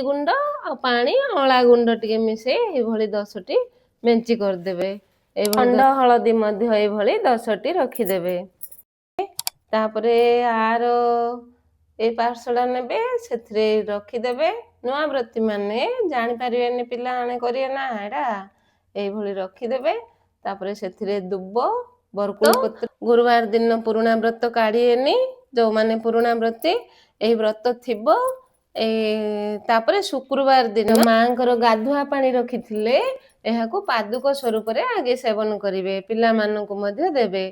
ଗୁଣ୍ଡ ଆଉ ପାଣି, ଅଁଳା ଗୁଣ୍ଡ ଟିକେ ମିଶେଇ ଏଇଭଳି 10ଟି ମେଞ୍ଚି କରିଦେବେ। ଏଇଭଳି ହଳଦୀ ମଧ୍ୟ ଏଇଭଳି 10ଟି ରଖିଦେବେ। ତାପରେ ଆର ଏଇ ପାର୍ଶଟା ନେବେ, ସେଥିରେ ରଖିଦେବେ। ନୂଆ ବ୍ରତୀ ମାନେ ଜାଣିପାରିବେନି, ପିଲାମାନେ କରିବେ ନା ଏଇଟା। ଏଇଭଳି ରଖିଦେବେ। ତାପରେ ସେଥିରେ ଦୁବ, ବରକୋଳି ପତ୍ର। ଗୁରୁବାର ଦିନ ପୁରୁଣା ବ୍ରତ କାଢ଼ିବେନି ଯେଉଁମାନେ ପୁରୁଣା ବ୍ରତୀ, ଏହି ବ୍ରତ ଥିବ। ଏ ତାପରେ ଶୁକ୍ରବାର ଦିନ ମାଙ୍କର ଗାଧୁଆ ପାଣି ରଖିଥିଲେ ଏହାକୁ ପାଦୁକ ସ୍ୱରୂପରେ ଆଗେ ସେବନ କରିବେ, ପିଲାମାନଙ୍କୁ ମଧ୍ୟ ଦେବେ।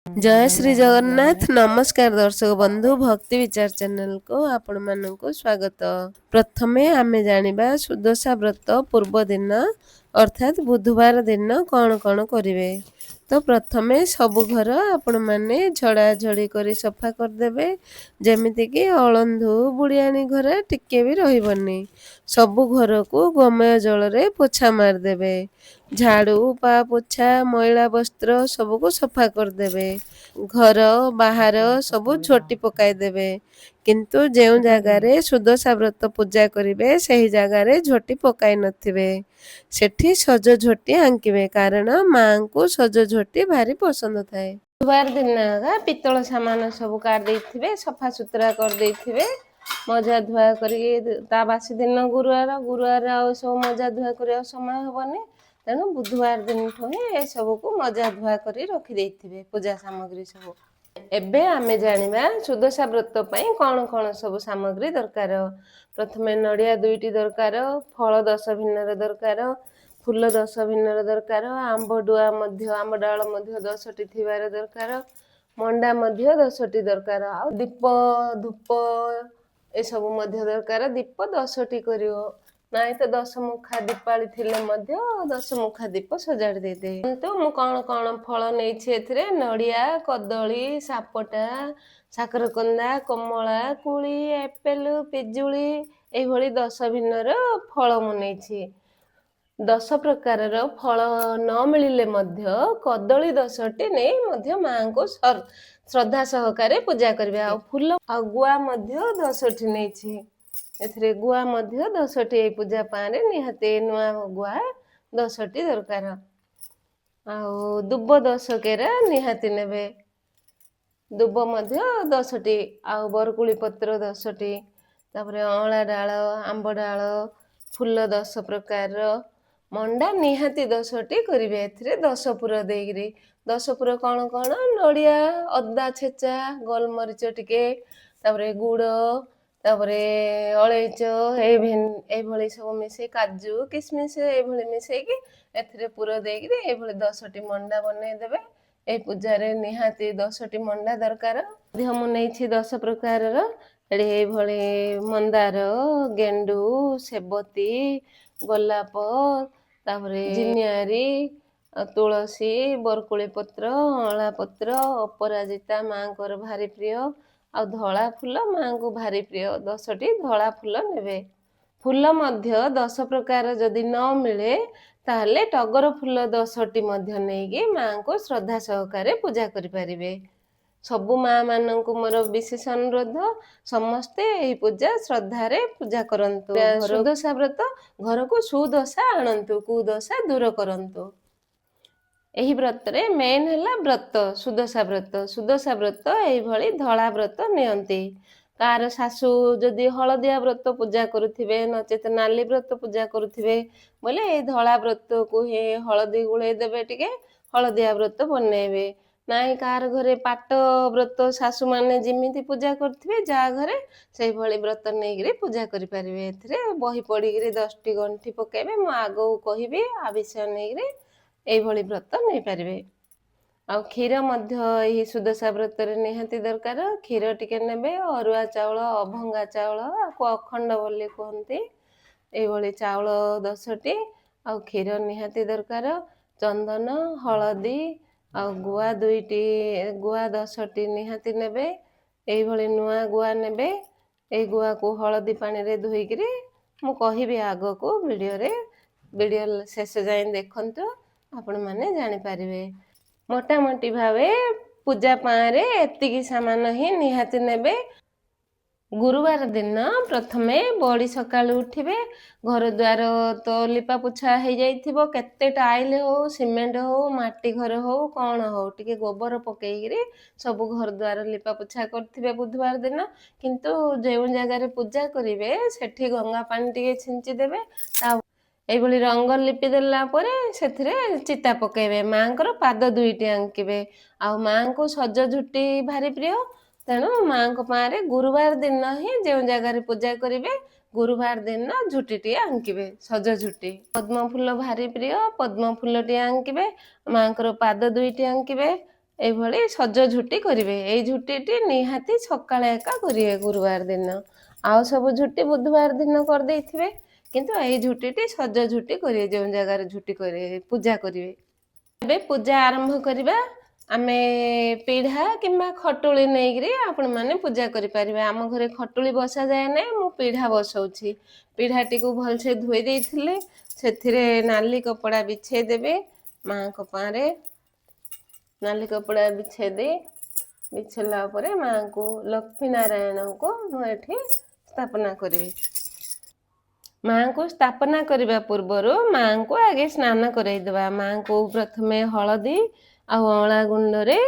ଜୟ ଶ୍ରୀ ଜଗନ୍ନାଥ। ନମସ୍କାର ଦର୍ଶକ ବନ୍ଧୁ, ଭକ୍ତି ବିଚାର ଚ୍ୟାନେଲକୁ ଆପଣମାନଙ୍କୁ ସ୍ୱାଗତ। ପ୍ରଥମେ ଆମେ ଜାଣିବା ସୁଦଶା ବ୍ରତ ପୂର୍ବ ଦିନ ଅର୍ଥାତ୍ ବୁଧବାର ଦିନ କ'ଣ କ'ଣ କରିବେ। ତ ପ୍ରଥମେ ସବୁ ଘର ଆପଣମାନେ ଝଡ଼ାଝଡ଼ି କରି ସଫା କରିଦେବେ, ଯେମିତିକି ଅଳନ୍ଧୁ ବୁଢ଼ିଆଣୀ ଘରେ ଟିକେ ବି ରହିବନି। ସବୁ ଘରକୁ ଗୋମୟ ଜଳରେ ପୋଛା ମାରିଦେବେ। ଝାଡ଼ୁ, ପା ପୋଛା, ମଇଳା ବସ୍ତ୍ର ସବୁକୁ ସଫା କରିଦେବେ। ଘର ବାହାର ସବୁ ଝୋଟି ପକାଇଦେବେ, କିନ୍ତୁ ଯେଉଁ ଜାଗାରେ ସୁଦଶା ବ୍ରତ ପୂଜା କରିବେ ସେହି ଜାଗାରେ ଝୋଟି ପକାଇ ନଥିବେ। ସେଠି ସଜ ଝୋଟି ଆଙ୍କିବେ, କାରଣ ମାଙ୍କୁ ସଜ ଝୋଟି ଭାରି ପସନ୍ଦ ଥାଏ। ବୁଧବାର ଦିନ ପିତ୍ତଳ ସାମାନ ସବୁ କାଢ଼ି ଦେଇଥିବେ, ସଫାସୁତୁରା କରିଦେଇଥିବେ, ମଜା ଧୁଆ କରିକି। ତା ବାସି ଦିନ ଗୁରୁବାର। ଗୁରୁବାର ଆଉ ସବୁ ମଜା ଧୁଆ କରିବାକୁ ସମୟ ହେବନି, ତେଣୁ ବୁଧବାର ଦିନଠୁ ହିଁ ଏସବୁକୁ ମଜା ଧୁଆ କରି ରଖିଦେଇଥିବେ ପୂଜା ସାମଗ୍ରୀ ସବୁ। ଏବେ ଆମେ ଜାଣିବା ସୁଦଶା ବ୍ରତ ପାଇଁ କ'ଣ କ'ଣ ସବୁ ସାମଗ୍ରୀ ଦରକାର। ପ୍ରଥମେ ନଡ଼ିଆ 2ଟି ଦରକାର, ଫଳ 10 ଭିନ୍ନର ଦରକାର, ଫୁଲ 10 ଭିନ୍ନର ଦରକାର, ଆମ୍ବ ଡୁଆ ମଧ୍ୟ, ଆମ୍ବ ଡାଳ ମଧ୍ୟ 10ଟି ଥିବାର ଦରକାର, ମଣ୍ଡା ମଧ୍ୟ 10ଟି ଦରକାର, ଆଉ ଦୀପ, ଧୂପ ଏସବୁ ମଧ୍ୟ ଦରକାର। ଦୀପ 10ଟି କରିବ, ନାଇଁ ତ 10 ମୁଖା ଦୀପାଳି ଥିଲେ ମଧ୍ୟ 10 ମୁଖା ଦୀପ ସଜାଡ଼ି ଦେଇଦେବେ। କିନ୍ତୁ ମୁଁ କ'ଣ କ'ଣ ଫଳ ନେଇଛି ଏଥିରେ? ନଡ଼ିଆ, କଦଳୀ, ସାପଟା, ସାକରକନ୍ଦା, କମଳା, କୋଳି, ଆପେଲ, ପିଜୁଳି, ଏଇଭଳି 10 ଭିନ୍ନର ଫଳ ମୁଁ ନେଇଛି। 10 ପ୍ରକାରର ଫଳ ନ ମିଳିଲେ ମଧ୍ୟ କଦଳୀ 10ଟି ନେଇ ମଧ୍ୟ ମାଆଙ୍କୁ ଶ୍ରଦ୍ଧା ସହକାରେ ପୂଜା କରିବେ। ଆଉ ଫୁଲ ଆଉ ଗୁଆ ମଧ୍ୟ 10ଟି ନେଇଛି ଏଥିରେ। ଗୁଆ ମଧ୍ୟ 10ଟି ଏଇ ପୂଜା ପାଁରେ ନିହାତି ନୂଆ ଗୁଆ 10ଟି ଦରକାର। ଆଉ ଦୁବ 10 କେରା ନିହାତି ନେବେ, ଦୁବ ମଧ୍ୟ 10ଟି, ଆଉ ବରକୋଳି ପତ୍ର 10ଟି, ତାପରେ ଅଁଳା ଡାଳ, ଆମ୍ବ ଡାଳ, ଫୁଲ 10 ପ୍ରକାରର, ମଣ୍ଡା ନିହାତି 10ଟି କରିବେ। ଏଥିରେ 10 ପୁର ଦେଇକିରି। 10 ପୁର କ'ଣ କ'ଣ? ନଡ଼ିଆ, ଅଦା ଛେଚା, ଗୋଲମରିଚ ଟିକେ, ତାପରେ ଗୁଡ଼, ତାପରେ ଅଳେଇଚ, ଏଇଭଳି ସବୁ ମିଶେଇ, କାଜୁ, କିସମିସ ଏଇଭଳି ମିଶେଇକି ଏଥିରେ ପୁର ଦେଇକିରି ଏଇଭଳି 10ଟି ମଣ୍ଡା ବନେଇଦେବେ। ଏଇ ପୂଜାରେ ନିହାତି 10ଟି ମଣ୍ଡା ଦରକାର। ମଧ୍ୟ ମୁଁ ନେଇଛି 10 ପ୍ରକାରର। ଏଠି ଏଇଭଳି ମନ୍ଦାର, ଗେଣ୍ଡୁ, ସେବତୀ, ଗୋଲାପ, ତାପରେ ଜିନିଆରି, ତୁଳସୀ, ବରକୋଳି ପତ୍ର, ଅଁଳା ପତ୍ର, ଅପରାଜିତା ମାଙ୍କର ଭାରି ପ୍ରିୟ, ଆଉ ଧଳା ଫୁଲ ମାଙ୍କୁ ଭାରି ପ୍ରିୟ। 10ଟି ଧଳା ଫୁଲ ନେବେ। ଫୁଲ ମଧ୍ୟ 10 ପ୍ରକାର ଯଦି ନ ମିଳେ, ତାହେଲେ ଟଗର ଫୁଲ 10ଟି ମଧ୍ୟ ନେଇକି ମାଙ୍କୁ ଶ୍ରଦ୍ଧା ସହକାରେ ପୂଜା କରିପାରିବେ। ସବୁ ମା ମାନଙ୍କୁ ମୋର ବିଶେଷ ଅନୁରୋଧ, ସମସ୍ତେ ଏହି ପୂଜା ଶ୍ରଦ୍ଧାରେ ପୂଜା କରନ୍ତୁ। ସୁଦଶା ବ୍ରତ ଘରକୁ ସୁଦଶା ଆଣନ୍ତୁ, କୁଦଶା ଦୂର କରନ୍ତୁ। ଏହି ବ୍ରତରେ ମେନ୍ ହେଲା ବ୍ରତ ସୁଦଶା ବ୍ରତ। ସୁଦଶା ବ୍ରତ ଏଇଭଳି ଧଳା ବ୍ରତ ନିଅନ୍ତି। କାହାର ଶାଶୁ ଯଦି ହଳଦିଆ ବ୍ରତ ପୂଜା କରୁଥିବେ, ନଚେତ ନାଲି ବ୍ରତ ପୂଜା କରୁଥିବେ ବୋଲେ ଏଇ ଧଳା ବ୍ରତକୁ ହିଁ ହଳଦୀ ଗୋଳେଇ ଦେବେ ଟିକେ, ହଳଦିଆ ବ୍ରତ ବନେଇବେ। ନାଇଁ, କାହାର ଘରେ ପାଟ ବ୍ରତ, ଶାଶୁମାନେ ଯେମିତି ପୂଜା କରୁଥିବେ ଯାହା ଘରେ, ସେଇଭଳି ବ୍ରତ ନେଇକିରି ପୂଜା କରିପାରିବେ। ଏଥିରେ ବହି ପଢ଼ିକିରି 10ଟି ଗଣ୍ଠି ପକାଇବେ। ମୁଁ ଆଗକୁ କହିବି ଆ ବିଷୟ ନେଇକିରି। ଏଇଭଳି ବ୍ରତ ନେଇପାରିବେ। ଆଉ କ୍ଷୀର ମଧ୍ୟ ଏହି ସୁଦଶା ବ୍ରତରେ ନିହାତି ଦରକାର। କ୍ଷୀର ଟିକେ ନେବେ, ଅରୁଆ ଚାଉଳ, ଅଭଙ୍ଗା ଚାଉଳ, ଆକୁ ଅଖଣ୍ଡ ବୋଲି କୁହନ୍ତି। ଏଇଭଳି ଚାଉଳ 10ଟି ଆଉ କ୍ଷୀର ନିହାତି ଦରକାର। ଚନ୍ଦନ, ହଳଦୀ ଆଉ ଗୁଆ 2ଟି, ଗୁଆ 10ଟି ନିହାତି ନେବେ। ଏଇଭଳି ନୂଆ ଗୁଆ ନେବେ। ଏଇ ଗୁଆକୁ ହଳଦୀ ପାଣିରେ ଧୋଇକିରି, ମୁଁ କହିବି ଆଗକୁ ଭିଡ଼ିଓରେ, ଭିଡ଼ିଓ ଶେଷ ଯାଏଁ ଦେଖନ୍ତୁ, ଆପଣମାନେ ଜାଣିପାରିବେ। ମୋଟାମୋଟି ଭାବେ ପୂଜା ପାଁରେ ଏତିକି ସାମାନ ହିଁ ନିହାତି ନେବେ। ଗୁରୁବାର ଦିନ ପ୍ରଥମେ ବଡ଼ି ସକାଳୁ ଉଠିବେ। ଘର ଦ୍ୱାର ତ ଲିପା ପୋଛା ହେଇଯାଇଥିବ। କେତେ ଟାଇଲ୍ ହଉ, ସିମେଣ୍ଟ ହଉ, ମାଟି ଘର ହଉ, କ'ଣ ହଉ, ଟିକେ ଗୋବର ପକେଇକିରି ସବୁ ଘର ଦ୍ୱାର ଲିପା ପୋଛା କରିଥିବେ ବୁଧବାର ଦିନ। କିନ୍ତୁ ଯେଉଁ ଜାଗାରେ ପୂଜା କରିବେ, ସେଠି ଗଙ୍ଗା ପାଣି ଟିକେ ଛିଞ୍ଚି ଦେବେ। ତା ଏଇଭଳି ରଙ୍ଗ ଲିପି ଦେଲା ପରେ ସେଥିରେ ଚିତା ପକେଇବେ, ମାଙ୍କର ପାଦ ଦୁଇଟି ଆଙ୍କିବେ। ଆଉ ମାଙ୍କୁ ସଜ ଝୁଟି ଭାରି ପ୍ରିୟ। ତେଣୁ ମାଙ୍କ ପାଁରେ ଗୁରୁବାର ଦିନ ହିଁ, ଯେଉଁ ଜାଗାରେ ପୂଜା କରିବେ, ଗୁରୁବାର ଦିନ ଝୁଟିଟିଏ ଆଙ୍କିବେ, ସଜ ଝୁଟି। ପଦ୍ମ ଫୁଲ ଭାରି ପ୍ରିୟ, ପଦ୍ମ ଫୁଲଟିଏ ଆଙ୍କିବେ, ମାଙ୍କର ପାଦ ଦୁଇଟି ଆଙ୍କିବେ। ଏଇଭଳି ସଜ ଝୁଟି କରିବେ। ଏଇ ଝୁଟିଟି ନିହାତି ସକାଳେ ଏକା କରିବେ ଗୁରୁବାର ଦିନ। ଆଉ ସବୁ ଝୁଟି ବୁଧବାର ଦିନ କରିଦେଇଥିବେ, କିନ୍ତୁ ଏଇ ଝୁଟିଟି ସଜ ଝୁଟି କରିବେ ଯେଉଁ ଜାଗାରେ ଝୁଟି କରିବେ, ପୂଜା କରିବେ। ଏବେ ପୂଜା ଆରମ୍ଭ କରିବା। ଆମେ ପିଢ଼ା କିମ୍ବା ଖଟୁଳି ନେଇକିରି ଆପଣମାନେ ପୂଜା କରିପାରିବେ। ଆମ ଘରେ ଖଟୁଳି ବସାଯାଏ ନାହିଁ, ମୁଁ ପିଢ଼ା ବସାଉଛି। ପିଢ଼ାଟିକୁ ଭଲସେ ଧୋଇ ଦେଇଥିଲି, ସେଥିରେ ନାଲି କପଡ଼ା ବିଛେଇ ଦେବେ। ମାଙ୍କ ପାଁରେ ନାଲି କପଡ଼ା ବିଛେଇ ଦେଇ, ବିଛେଇଲା ପରେ ମାଙ୍କୁ, ଲକ୍ଷ୍ମୀ ନାରାୟଣଙ୍କୁ ମୁଁ ଏଠି ସ୍ଥାପନା କରିବି। ମାଙ୍କୁ ସ୍ଥାପନା କରିବା ପୂର୍ବରୁ ମାଙ୍କୁ ଆଗେ ସ୍ନାନ କରାଇଦେବା। ମାଙ୍କୁ ପ୍ରଥମେ ହଳଦୀ ଆଉ ଅଁଳା ଗୁଣ୍ଡରେ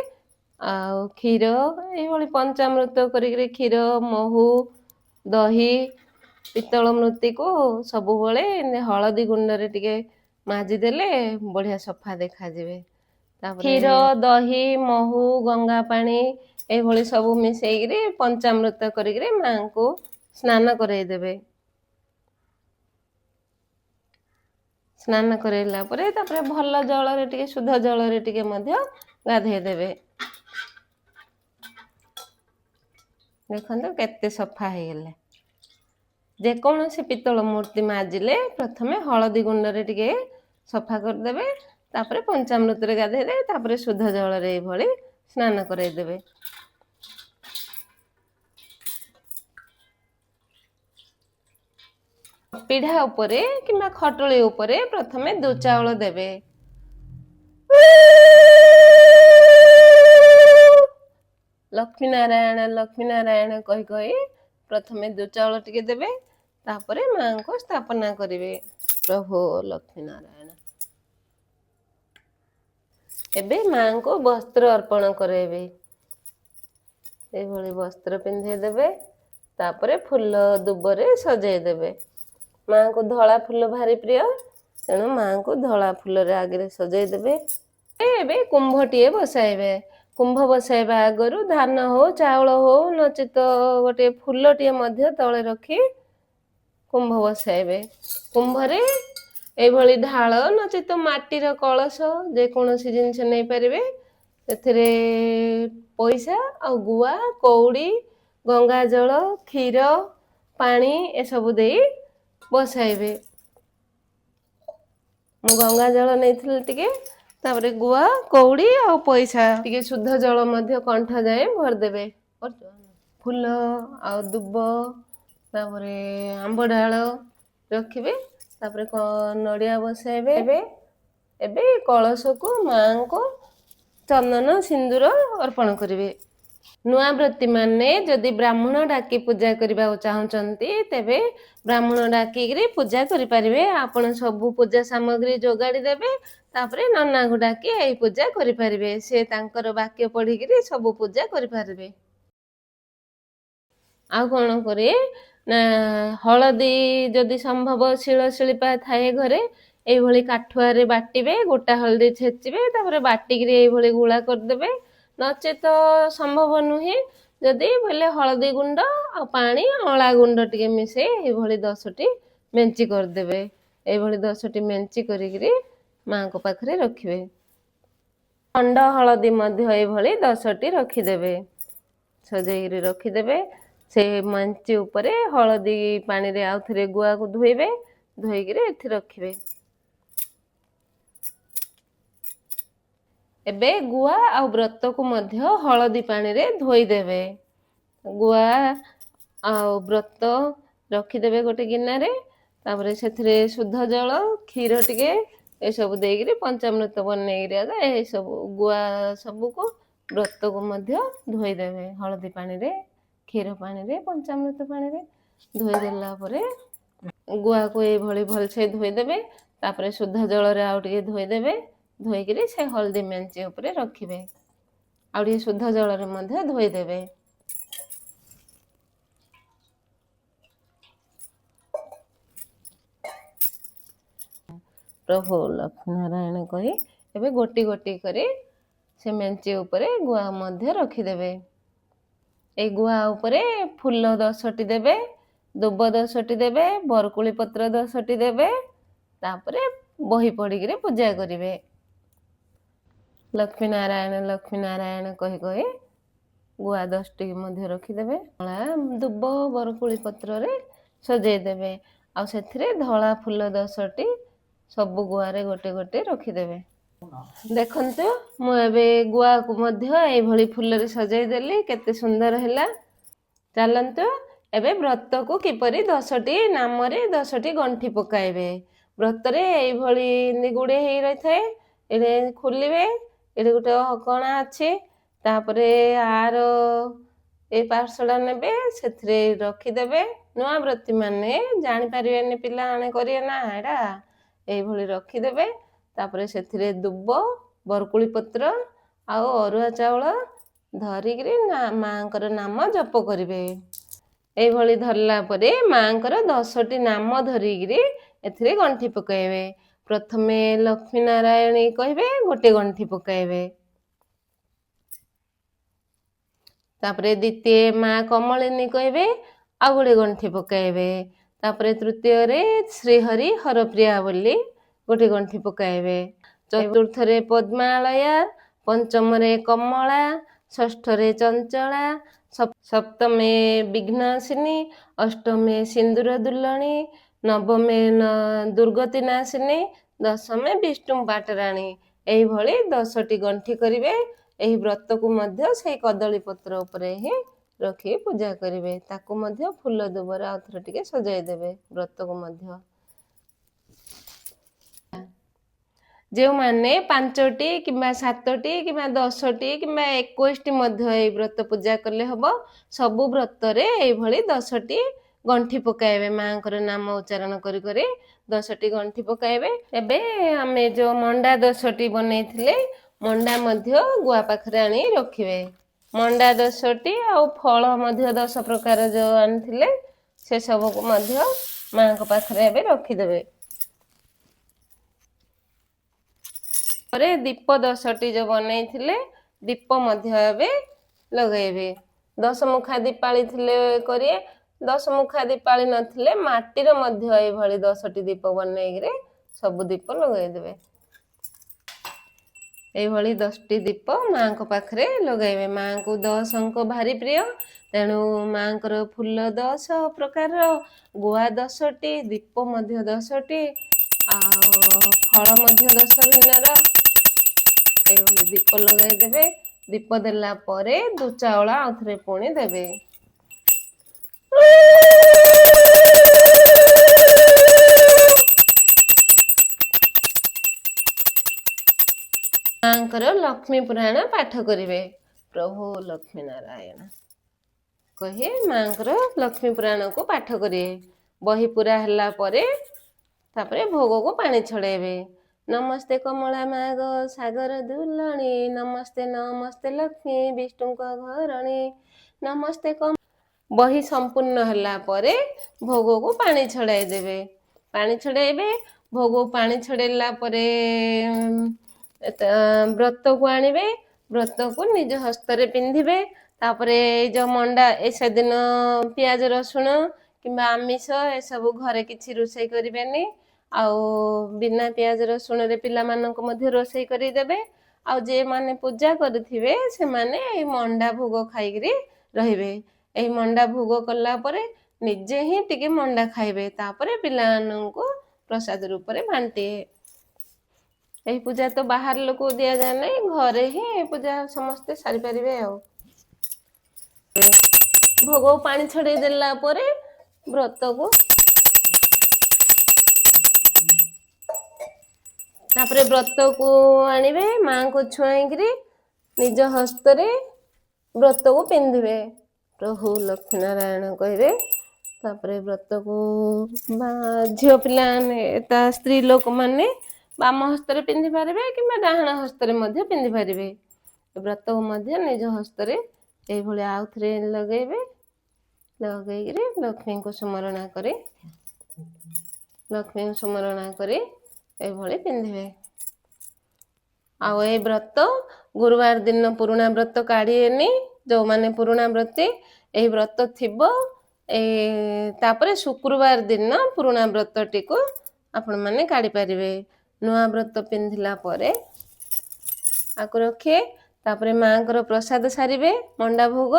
ଆଉ କ୍ଷୀର, ଏଇଭଳି ପଞ୍ଚାମୃତ କରିକିରି କ୍ଷୀର, ମହୁ, ଦହି, ପିତ୍ତଳ ମୂର୍ତ୍ତିକୁ ସବୁବେଳେ ହଳଦୀ ଗୁଣ୍ଡରେ ଟିକେ ମାଜିଦେଲେ ବଢ଼ିଆ ସଫା ଦେଖାଯିବେ। ତାପରେ କ୍ଷୀର, ଦହି, ମହୁ, ଗଙ୍ଗା ପାଣି ଏଇଭଳି ସବୁ ମିଶେଇକିରି ପଞ୍ଚାମୃତ କରିକିରି ମାଙ୍କୁ ସ୍ନାନ କରାଇଦେବେ। ସ୍ନାନ କରାଇଲା ପରେ ତାପରେ ଭଲ ଜଳରେ ଟିକେ, ଶୁଦ୍ଧ ଜଳରେ ଟିକେ ମଧ୍ୟ ଗାଧେଇ ଦେବେ। ଦେଖନ୍ତୁ କେତେ ସଫା ହେଇଗଲେ। ଯେକୌଣସି ପିତ୍ତଳ ମୂର୍ତ୍ତି ମାଜିଲେ ପ୍ରଥମେ ହଳଦୀ ଗୁଣ୍ଡରେ ଟିକେ ସଫା କରିଦେବେ, ତାପରେ ପଞ୍ଚାମୃତରେ ଗାଧେଇ ଦେବେ, ତାପରେ ଶୁଦ୍ଧ ଜଳରେ ଏଇଭଳି ସ୍ନାନ କରାଇଦେବେ। ପିଢ଼ା ଉପରେ କିମ୍ବା ଖଟୁଳି ଉପରେ ପ୍ରଥମେ ଚାଉଳ ଦେବେ। ଲକ୍ଷ୍ମୀ ନାରାୟଣ, ଲକ୍ଷ୍ମୀ ନାରାୟଣ କହି କହି ପ୍ରଥମେ ଚାଉଳ ଟିକେ ଦେବେ, ତାପରେ ମାଙ୍କୁ ସ୍ଥାପନା କରିବେ। ପ୍ରଭୁ ଲକ୍ଷ୍ମୀ ନାରାୟଣ। ଏବେ ମାଙ୍କୁ ବସ୍ତ୍ର ଅର୍ପଣ କରାଇବେ। ଏଇଭଳି ବସ୍ତ୍ର ପିନ୍ଧେଇ ଦେବେ, ତାପରେ ଫୁଲ ଦୁବରେ ସଜେଇ ଦେବେ। ମାଙ୍କୁ ଧଳା ଫୁଲ ଭାରି ପ୍ରିୟ, ତେଣୁ ମାଙ୍କୁ ଧଳା ଫୁଲରେ ଆଗରେ ସଜେଇ ଦେବେ। ଏବେ କୁମ୍ଭଟିଏ ବସାଇବେ। କୁମ୍ଭ ବସାଇବା ଆଗରୁ ଧାନ ହଉ, ଚାଉଳ ହଉ, ନଚେତ ଗୋଟିଏ ଫୁଲଟିଏ ମଧ୍ୟ ତଳେ ରଖି କୁମ୍ଭ ବସାଇବେ। କୁମ୍ଭରେ ଏଇଭଳି ଢାଳ ନଚେତ ମାଟିର କଳସ, ଯେକୌଣସି ଜିନିଷ ନେଇପାରିବେ। ସେଥିରେ ପଇସା ଆଉ ଗୁଆ, କଉଡ଼ି, ଗଙ୍ଗା ଜଳ, କ୍ଷୀର, ପାଣି ଏସବୁ ଦେଇ ବସାଇବେ। ମୁଁ ଗଙ୍ଗା ଜଳ ନେଇଥିଲି ଟିକେ, ତାପରେ ଗୁଆ, କଉଡ଼ି ଆଉ ପଇସା, ଟିକେ ଶୁଦ୍ଧ ଜଳ ମଧ୍ୟ କଣ୍ଠ ଯାଏଁ ଭରିଦେବେ। ଫୁଲ ଆଉ ଦୁବ, ତାପରେ ଆମ୍ବ ଡାଳ ରଖିବେ, ତାପରେ ନଡ଼ିଆ ବସାଇବେ। ଏବେ କଳସକୁ ମାଙ୍କୁ ଚନ୍ଦନ ସିନ୍ଦୁର ଅର୍ପଣ କରିବେ। ନୂଆ ବ୍ରତୀମାନେ ଯଦି ବ୍ରାହ୍ମଣ ଡାକି ପୂଜା କରିବାକୁ ଚାହୁଁଛନ୍ତି, ତେବେ ବ୍ରାହ୍ମଣ ଡାକିକିରି ପୂଜା କରିପାରିବେ। ଆପଣ ସବୁ ପୂଜା ସାମଗ୍ରୀ ଯୋଗାଡ଼ି ଦେବେ, ତାପରେ ନନାକୁ ଡାକି ଏଇ ପୂଜା କରିପାରିବେ। ସେ ତାଙ୍କର ବାକ୍ୟ ପଢ଼ିକିରି ସବୁ ପୂଜା କରିପାରିବେ। ଆଉ କ'ଣ କରିବେ ନା, ହଳଦୀ ଯଦି ସମ୍ଭବ ଶିଳ ଶିଳିପା ଥାଏ ଘରେ, ଏଇଭଳି କାଠୁଆରେ ବାଟିବେ, ଗୋଟା ହଳଦୀ ଛେଚିବେ, ତାପରେ ବାଟିକିରି ଏଇଭଳି ଗୁଳା କରିଦେବେ। ନଚେତ ସମ୍ଭବ ନୁହେଁ ଯଦି ବୋଇଲେ, ହଳଦୀ ଗୁଣ୍ଡ ଆଉ ପାଣି, ଅଁଳା ଗୁଣ୍ଡ ଟିକେ ମିଶେଇ ଏଇଭଳି 10ଟି ମେଞ୍ଚି କରିଦେବେ। ଏଇଭଳି 10ଟି ମେଞ୍ଚି କରିକିରି ମାଙ୍କ ପାଖରେ ରଖିବେ। ଖଣ୍ଡ ହଳଦୀ ମଧ୍ୟ ଏଇଭଳି 10ଟି ରଖିଦେବେ, ସଜେଇକିରି ରଖିଦେବେ। ସେ ମଞ୍ଚି ଉପରେ ହଳଦୀ ପାଣିରେ ଆଉ ଥରେ ଗୁଆକୁ ଧୋଇବେ, ଧୋଇକିରି ଏଠି ରଖିବେ। ଏବେ ଗୁଆ ଆଉ ବ୍ରତକୁ ମଧ୍ୟ ହଳଦୀ ପାଣିରେ ଧୋଇଦେବେ। ଗୁଆ ଆଉ ବ୍ରତ ରଖିଦେବେ ଗୋଟେ ଗିନାରେ, ତାପରେ ସେଥିରେ ଶୁଦ୍ଧ ଜଳ, କ୍ଷୀର ଟିକେ ଏସବୁ ଦେଇକିରି ପଞ୍ଚାମୃତ ବନେଇକିରି ଆଗ ଏସବୁ ଗୁଆ ସବୁକୁ, ବ୍ରତକୁ ମଧ୍ୟ ଧୋଇଦେବେ ହଳଦୀ ପାଣିରେ। କ୍ଷୀର ପାଣିରେ, ପଞ୍ଚାମୃତ ପାଣିରେ ଧୋଇଦେଲା ପରେ ଗୁଆକୁ ଏଇଭଳି ଭଲସେ ଧୋଇଦେବେ। ତାପରେ ଶୁଦ୍ଧ ଜଳରେ ଆଉ ଟିକେ ଧୋଇଦେବେ। ଧୋଇକିରି ସେ ହଳଦୀ ମେଞ୍ଚି ଉପରେ ରଖିବେ। ଆଉ ଟିକେ ଶୁଦ୍ଧ ଜଳରେ ମଧ୍ୟ ଧୋଇଦେବେ। ପ୍ରଭୁ ଲକ୍ଷ୍ମୀନାରାୟଣ କହି ଏବେ ଗୋଟି ଗୋଟି କରି ସେ ମେଞ୍ଚି ଉପରେ ଗୁଆ ମଧ୍ୟ ରଖିଦେବେ। ଏଇ ଗୁଆ ଉପରେ ଫୁଲ 10ଟି ଦେବେ, ଦୁବ 10ଟି ଦେବେ, ବରକୋଳି ପତ୍ର 10ଟି ଦେବେ। ତାପରେ ବହି ପଢ଼ିକିରି ପୂଜା କରିବେ। ଲକ୍ଷ୍ମୀ ନାରାୟଣ ଲକ୍ଷ୍ମୀ ନାରାୟଣ କହି କହି ଗୁଆ 10ଟି ମଧ୍ୟ ରଖିଦେବେ। ଧଳା ଦୁବ ବରକୋଳି ପତ୍ରରେ ସଜେଇ ଦେବେ। ଆଉ ସେଥିରେ ଧଳା ଫୁଲ 10ଟି ସବୁ ଗୁଆରେ ଗୋଟେ ଗୋଟେ ରଖିଦେବେ। ଦେଖନ୍ତୁ, ମୁଁ ଏବେ ଗୁଆକୁ ମଧ୍ୟ ଏଇଭଳି ଫୁଲରେ ସଜେଇ ଦେଲି, କେତେ ସୁନ୍ଦର ହେଲା। ଚାଲନ୍ତୁ ଏବେ ବ୍ରତକୁ କିପରି 10ଟି ନାମରେ 10ଟି ଗଣ୍ଠି ପକାଇବେ। ବ୍ରତରେ ଏଇଭଳି ଗୁଡ଼େଇ ହେଇ ରହିଥାଏ। ଏଠି ଖୋଲିବେ, ଏଠି ଗୋଟେ କଣା ଅଛି। ତାପରେ ଆର ଏଇ ପାର୍ଶ୍ୱଟା ନେବେ, ସେଥିରେ ରଖିଦେବେ। ନୂଆ ବ୍ରତୀ ମାନେ ଜାଣିପାରିବେନି, ପିଲାମାନେ କରିବେ ନା ଏଇଟା। ଏଇଭଳି ରଖିଦେବେ। ତାପରେ ସେଥିରେ ଦୁବ, ବରକୋଳି ପତ୍ର ଆଉ ଅରୁଆ ଚାଉଳ ଧରିକିରି ନା ମାଆଙ୍କର ନାମ ଜପ କରିବେ। ଏଇଭଳି ଧରିଲା ପରେ ମାଆଙ୍କର 10ଟି ନାମ ଧରିକିରି ଏଥିରେ ଗଣ୍ଠି ପକାଇବେ। ପ୍ରଥମେ ଲକ୍ଷ୍ମୀ ନାରାୟଣୀ କହିବେ, ଗୋଟେ ଗଣ୍ଠି ପକାଇବେ। ତାପରେ ଦ୍ୱିତୀୟ ମା କମଳିନୀ କହିବେ, ଆଉ ଗୋଟେ ଗଣ୍ଠି ପକାଇବେ। ତାପରେ ତୃତୀୟରେ ଶ୍ରୀହରି ହରପ୍ରିୟା ବୋଲି ଗୋଟେ ଗଣ୍ଠି ପକାଇବେ। ଚତୁର୍ଥରେ ପଦ୍ମାଳୟା, ପଞ୍ଚମରେ କମଳା, ଷଷ୍ଠରେ ଚଞ୍ଚଳା, ସପ୍ତମେ ବିଘ୍ନାସିନୀ, ଅଷ୍ଟମେ ସିନ୍ଦୁର ଦୁଲଣୀ, ନବମେ ଦୁର୍ଗତି ନାଶିନୀ, ଦଶମେ ବିଷ୍ଣୁ ପାଟରାଣୀ। ଏଇଭଳି 10ଟି ଗଣ୍ଠି କରିବେ। ଏହି ବ୍ରତକୁ ମଧ୍ୟ ସେଇ କଦଳୀ ପତ୍ର ଉପରେ ହିଁ ରଖି ପୂଜା କରିବେ। ତାକୁ ମଧ୍ୟ ଫୁଲ ଦୁବରେ ଆଉ ଥରେ ଟିକେ ସଜାଇ ଦେବେ ବ୍ରତକୁ ମଧ୍ୟ। ଯେଉଁମାନେ 5ଟି କିମ୍ବା 7ଟି କିମ୍ବା 10ଟି କିମ୍ବା 21ଟି ମଧ୍ୟ ଏଇ ବ୍ରତ ପୂଜା କଲେ ହବ। ସବୁ ବ୍ରତରେ ଏଇଭଳି 10ଟି ଗଣ୍ଠି ପକାଇବେ। ମାଆଙ୍କର ନାମ ଉଚ୍ଚାରଣ କରି କରି 10ଟି ଗଣ୍ଠି ପକାଇବେ। ଏବେ ଆମେ ଯୋଉ ମଣ୍ଡା 10ଟି ବନେଇଥିଲେ, ମଣ୍ଡା ମଧ୍ୟ ଗୁଆ ପାଖରେ ଆଣି ରଖିବେ। ମଣ୍ଡା 10ଟି ଆଉ ଫଳ ମଧ୍ୟ 10 ପ୍ରକାର ଯୋଉ ଆଣିଥିଲେ, ସେ ସବୁକୁ ମଧ୍ୟ ମାଆଙ୍କ ପାଖରେ ଏବେ ରଖିଦେବେ। ପରେ ଦୀପ 10ଟି ଯୋଉ ବନେଇଥିଲେ, ଦୀପ ମଧ୍ୟ ଏବେ ଲଗାଇବେ। 10 ମୁଖା ଦୀପାଳି ଥିଲେ କରିଏ, 10 ମୁଖା ଦୀପାଳି ନଥିଲେ ମାଟିର ମଧ୍ୟ ଏଇଭଳି 10ଟି ଦୀପ ବନେଇକିରି ସବୁ ଦୀପ ଲଗାଇଦେବେ। ଏଇଭଳି 10ଟି ଦୀପ ମାଆଙ୍କ ପାଖରେ ଲଗାଇବେ। ମାଆଙ୍କୁ 10 ଅଙ୍କ ଭାରି ପ୍ରିୟ। ତେଣୁ ମାଆଙ୍କର ଫୁଲ 10 ପ୍ରକାରର, ଗୁଆ 10ଟି, ଦୀପ ମଧ୍ୟ 10ଟି, ଆଉ ଫଳ ମଧ୍ୟ 10 ଭିନ୍ନର। ଏଇଭଳି ଦୀପ ଲଗାଇଦେବେ। ଦୀପ ଦେଲା ପରେ ଚାଉଳ ଆଉ ଥରେ ପୁଣି ଦେବେ। ମାଙ୍କର ଲକ୍ଷ୍ମୀ ପୁରାଣ ପାଠ କରିବେ। ପ୍ରଭୁ ଲକ୍ଷ୍ମୀ ନାରାୟଣ କହି ମାଙ୍କର ଲକ୍ଷ୍ମୀ ପୁରାଣକୁ ପାଠ କରିବେ। ବହି ପୁରା ହେଲା ପରେ ତାପରେ ଭୋଗକୁ ପାଣି ଛଡ଼େଇବେ। ନମସ୍ତେ କମଳା ମାଗ ସାଗର ଦୁଲଣୀ, ନମସ୍ତେ ନମସ୍ତେ ଲକ୍ଷ୍ମୀ ବିଷ୍ଣୁଙ୍କ ଘରଣୀ, ନମସ୍ତେ। ବହି ସମ୍ପୂର୍ଣ୍ଣ ହେଲା ପରେ ଭୋଗକୁ ପାଣି ଛଡ଼ାଇ ଦେବେ। ପାଣି ଛଡ଼େଇବେ। ଭୋଗକୁ ପାଣି ଛଡ଼େଇଲା ପରେ ବ୍ରତକୁ ଆଣିବେ, ବ୍ରତକୁ ନିଜ ହସ୍ତରେ ପିନ୍ଧିବେ। ତାପରେ ଏଇ ଯୋଉ ମଣ୍ଡା, ଏ ସେଦିନ ପିଆଜ ରସୁଣ କିମ୍ବା ଆମିଷ ଏସବୁ ଘରେ କିଛି ରୋଷେଇ କରିବେନି। ଆଉ ବିନା ପିଆଜ ରସୁଣରେ ପିଲାମାନଙ୍କୁ ମଧ୍ୟ ରୋଷେଇ କରିଦେବେ। ଆଉ ଯେଉଁମାନେ ପୂଜା କରିଥିବେ, ସେମାନେ ଏଇ ମଣ୍ଡା ଭୋଗ ଖାଇକିରି ରହିବେ। ଏହି ମଣ୍ଡା ଭୋଗ କଲା ପରେ ନିଜେ ହିଁ ଟିକେ ମଣ୍ଡା ଖାଇବେ, ତାପରେ ପିଲାମାନଙ୍କୁ ପ୍ରସାଦ ରୂପରେ ବାଣ୍ଟିବେ। ଏହି ପୂଜା ତ ବାହାର ଲୋକକୁ ଦିଆଯାଏ ନାହିଁ, ଘରେ ହିଁ ଏ ପୂଜା ସମସ୍ତେ ସାରିପାରିବେ। ଆଉ ଭୋଗ ପାଣି ଛଡ଼େଇ ଦେଲା ପରେ ବ୍ରତକୁ, ତାପରେ ବ୍ରତକୁ ଆଣିବେ। ମାଙ୍କୁ ଛୁଆଇକିରି ନିଜ ହସ୍ତରେ ବ୍ରତକୁ ପିନ୍ଧିବେ। ପ୍ରଭୁ ଲକ୍ଷ୍ମୀନାରାୟଣ କହିବେ। ତାପରେ ବ୍ରତକୁ ବା ଝିଅ ପିଲାମାନେ, ତା ସ୍ତ୍ରୀ ଲୋକମାନେ ବାମ ହସ୍ତରେ ପିନ୍ଧି ପାରିବେ କିମ୍ବା ଡାହାଣ ହସ୍ତରେ ମଧ୍ୟ ପିନ୍ଧି ପାରିବେ। ବ୍ରତକୁ ମଧ୍ୟ ନିଜ ହସ୍ତରେ ଏଇଭଳି ଆଉଥରେ ଲଗେଇବେ। ଲଗେଇକିରି ଲକ୍ଷ୍ମୀଙ୍କୁ ସୁମରଣା କରି, ଲକ୍ଷ୍ମୀଙ୍କୁ ସୁମରଣା କରି ଏଇଭଳି ପିନ୍ଧିବେ। ଆଉ ଏଇ ବ୍ରତ ଗୁରୁବାର ଦିନ ପୁରୁଣା ବ୍ରତ କାଢ଼ିବେନି। ଯେଉଁମାନେ ପୁରୁଣା ବ୍ରତୀ, ଏହି ବ୍ରତ ଥିବ, ଏ ତାପରେ ଶୁକ୍ରବାର ଦିନ ପୁରୁଣା ବ୍ରତଟିକୁ ଆପଣମାନେ କାଢ଼ିପାରିବେ। ନୂଆ ବ୍ରତ ପିନ୍ଧିଲା ପରେ ଆକୁ ରଖିବେ। ତାପରେ ମାଆଙ୍କର ପ୍ରସାଦ ସାରିବେ, ମଣ୍ଡା ଭୋଗ,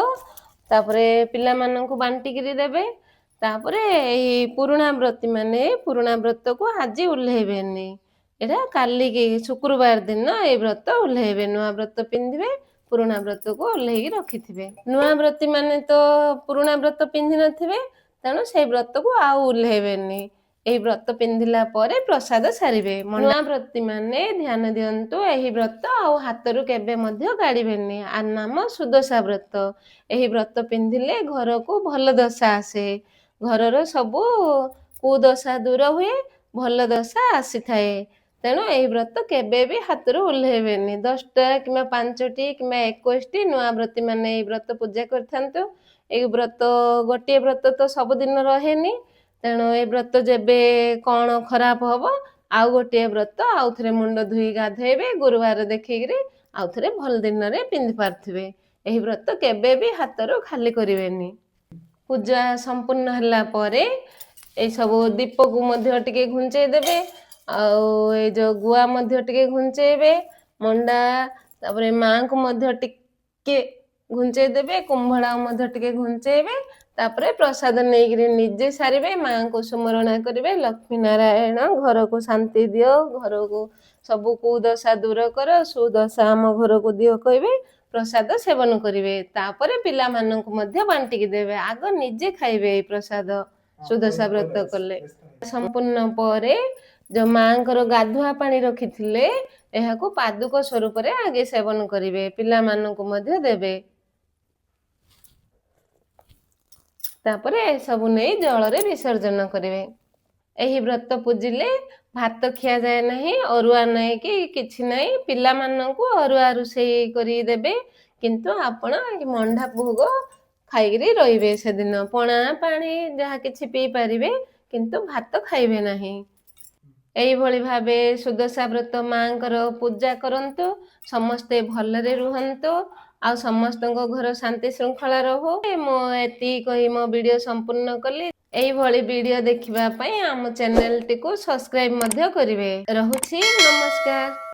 ତାପରେ ପିଲାମାନଙ୍କୁ ବାଣ୍ଟିକିରି ଦେବେ। ତାପରେ ଏଇ ପୁରୁଣା ବ୍ରତୀ ମାନେ ପୁରୁଣା ବ୍ରତକୁ ଆଜି ଓହ୍ଲେଇବେନି, ଏଇଟା କାଲିକି ଶୁକ୍ରବାର ଦିନ ଏଇ ବ୍ରତ ଓହ୍ଲେଇବେ। ନୂଆ ବ୍ରତ ପିନ୍ଧିବେ, ପୁରୁଣା ବ୍ରତକୁ ଓହ୍ଲେଇକି ରଖିଥିବେ। ନୂଆ ବ୍ରତୀ ମାନେ ତ ପୁରୁଣା ବ୍ରତ ପିନ୍ଧି ନଥିବେ, ତେଣୁ ସେଇ ବ୍ରତକୁ ଆଉ ଓହ୍ଲେଇବେନି। ଏହି ବ୍ରତ ପିନ୍ଧିଲା ପରେ ପ୍ରସାଦ ସାରିବେ। ନୂଆ ବ୍ରତୀ ମାନେ ଧ୍ୟାନ ଦିଅନ୍ତୁ, ଏହି ବ୍ରତ ଆଉ ହାତରୁ କେବେ ମଧ୍ୟ କାଢ଼ିବେନି। ଆ ନାମ ସୁଦଶା ବ୍ରତ। ଏହି ବ୍ରତ ପିନ୍ଧିଲେ ଘରକୁ ଭଲ ଦଶା ଆସେ, ଘରର ସବୁ କୁଦଶା ଦୂର ହୁଏ, ଭଲ ଦଶା ଆସିଥାଏ। ତେଣୁ ଏହି ବ୍ରତ କେବେ ବି ହାତରୁ ଓହ୍ଲେଇବେନି। 10ଟା କିମ୍ବା 5ଟି କିମ୍ବା 21ଟି ନୂଆ ବ୍ରତୀ ମାନେ ଏହି ବ୍ରତ ପୂଜା କରିଥାନ୍ତୁ। ଏଇ ବ୍ରତ ଗୋଟିଏ ବ୍ରତ ତ ସବୁଦିନ ରହେନି, ତେଣୁ ଏ ବ୍ରତ ଯେବେ କ'ଣ ଖରାପ ହବ, ଆଉ ଗୋଟିଏ ବ୍ରତ ଆଉ ଥରେ ମୁଣ୍ଡ ଧୋଇ ଗାଧେଇବେ, ଗୁରୁବାର ଦେଖିକିରି ଆଉ ଥରେ ଭଲ ଦିନରେ ପିନ୍ଧି ପାରୁଥିବେ। ଏହି ବ୍ରତ କେବେ ବି ହାତରୁ ଖାଲି କରିବେନି। ପୂଜା ସମ୍ପୂର୍ଣ୍ଣ ହେଲା ପରେ ଏଇସବୁ ଦୀପକୁ ମଧ୍ୟ ଟିକେ ଘୁଞ୍ଚେଇ ଦେବେ, ଆଉ ଏଇ ଯୋଉ ଗୁଆ ମଧ୍ୟ ଟିକେ ଘୁଞ୍ଚେଇବେ, ମଣ୍ଡା, ତାପରେ ମାଆଙ୍କୁ ମଧ୍ୟ ଟିକେ ଘୁଞ୍ଚେଇ ଦେବେ, କୁମ୍ଭଡ଼ା ମଧ୍ୟ ଟିକେ ଘୁଞ୍ଚେଇବେ। ତାପରେ ପ୍ରସାଦ ନେଇକିରି ନିଜେ ସାରିବେ, ମାଆଙ୍କୁ ସୁମରଣା କରିବେ, ଲକ୍ଷ୍ମୀ ନାରାୟଣ ଘରକୁ ଶାନ୍ତି ଦିଅ, ଘରକୁ ସବୁ କୁଦଶା ଦୂର କର, ସୁଦଶା ଆମ ଘରକୁ ଦିଅ କହିବେ। ପ୍ରସାଦ ସେବନ କରିବେ, ତାପରେ ପିଲାମାନଙ୍କୁ ମଧ୍ୟ ବାଣ୍ଟିକି ଦେବେ। ଆଗ ନିଜେ ଖାଇବେ ଏଇ ପ୍ରସାଦ। ସୁଦଶା ବ୍ରତ କଲେ ସମ୍ପୂର୍ଣ୍ଣ ପରେ ଯୋଉ ମାଆଙ୍କର ଗାଧୁଆ ପାଣି ରଖିଥିଲେ, ଏହାକୁ ପାଦୁକ ସ୍ୱରୂପରେ ଆଗେ ସେବନ କରିବେ, ପିଲାମାନଙ୍କୁ ମଧ୍ୟ ଦେବେ। ତାପରେ ଏସବୁ ନେଇ ଜଳରେ ବିସର୍ଜନ କରିବେ। ଏହି ବ୍ରତ ପୂଜିଲେ ଭାତ ଖିଆଯାଏ ନାହିଁ, ଅରୁଆ ନାହିଁ କି କିଛି ନାହିଁ। ପିଲାମାନଙ୍କୁ ଅରୁଆ ରୋଷେଇ କରି ଦେବେ, କିନ୍ତୁ ଆପଣ ଏଇ ମଣ୍ଡା ଭୋଗ ଖାଇକିରି ରହିବେ। ସେଦିନ ପଣା ପାଣି ଯାହା କିଛି ପିଇ ପାରିବେ, କିନ୍ତୁ ଭାତ ଖାଇବେ ନାହିଁ। ଏଇଭଳି ଭାବେ ସୁଦଶା ବ୍ରତ ମାଆଙ୍କର ପୂଜା କରନ୍ତୁ, ସମସ୍ତେ ଭଲରେ ରୁହନ୍ତୁ ଆଉ ସମସ୍ତଙ୍କ ଘର ଶାନ୍ତି ଶୃଙ୍ଖଳା ରହୁ। ମୁଁ ଏତିକି କହି ମୋ ଭିଡ଼ିଓ ସମ୍ପୂର୍ଣ୍ଣ କଲି। ଏଇଭଳି ଭିଡ଼ିଓ ଦେଖିବା ପାଇଁ ଆମ ଚ୍ୟାନେଲଟିକୁ ସବସ୍କ୍ରାଇବ ମଧ୍ୟ କରିବେ। ରହୁଛି, ନମସ୍କାର।